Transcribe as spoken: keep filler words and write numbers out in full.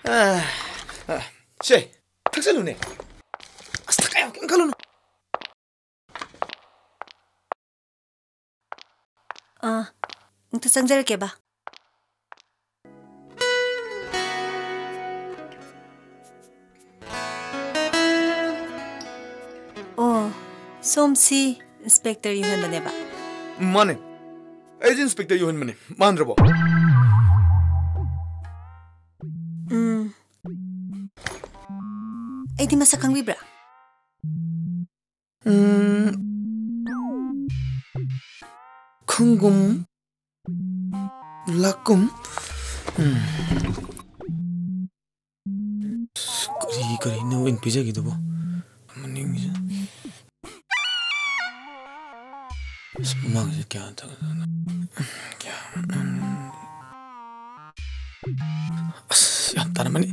ꯑ, ꯑ, ꯁꯦ, ꯊꯛꯆꯜꯂꯨꯅꯦ꯫ ꯑꯁ, ꯊꯛꯀꯥꯏꯌꯣ, ꯀꯩꯝ ꯈꯜꯂꯨꯅꯨ꯫ ꯑꯥ, ꯑꯝꯇ ꯆꯪꯖꯔꯛꯀꯦꯕ꯫ ꯑꯣ, ꯁꯣꯝꯁꯤ ꯏꯟꯁꯄꯦꯛꯇꯔ ꯌꯨꯍꯟꯕꯅꯦꯕ? ꯃꯥꯅꯦ, ꯑꯩꯁꯦ ꯏꯟꯁꯄꯦꯛꯇꯔ ꯌꯨꯍꯟꯕꯅꯦ꯫ ꯃꯥꯟꯗ꯭ꯔꯕꯣ? ꯎꯝ, ꯑꯩꯗꯤ ꯃꯁꯛ ꯈꯪꯕꯤꯕ꯭ꯔꯥ? ꯎꯝ, ꯈꯪꯒꯨꯝ ꯂꯥꯛꯀꯨꯝ꯫ ꯎꯝ꯫ ꯀꯔꯤ ꯀꯔꯤꯅꯣ ꯑꯩꯅ ꯄꯤꯖꯒꯦꯗꯨꯕꯣ? ꯃꯅꯤꯡꯁꯦ꯫ ꯑꯁ, ꯃꯃꯥꯡꯁꯦ ꯀꯌꯥ ꯇꯧ-, ꯀꯌꯥ, ꯎꯝ꯫ ꯑꯁ, ꯌꯥꯝ ꯇꯥꯔꯝꯃꯅꯤ꯫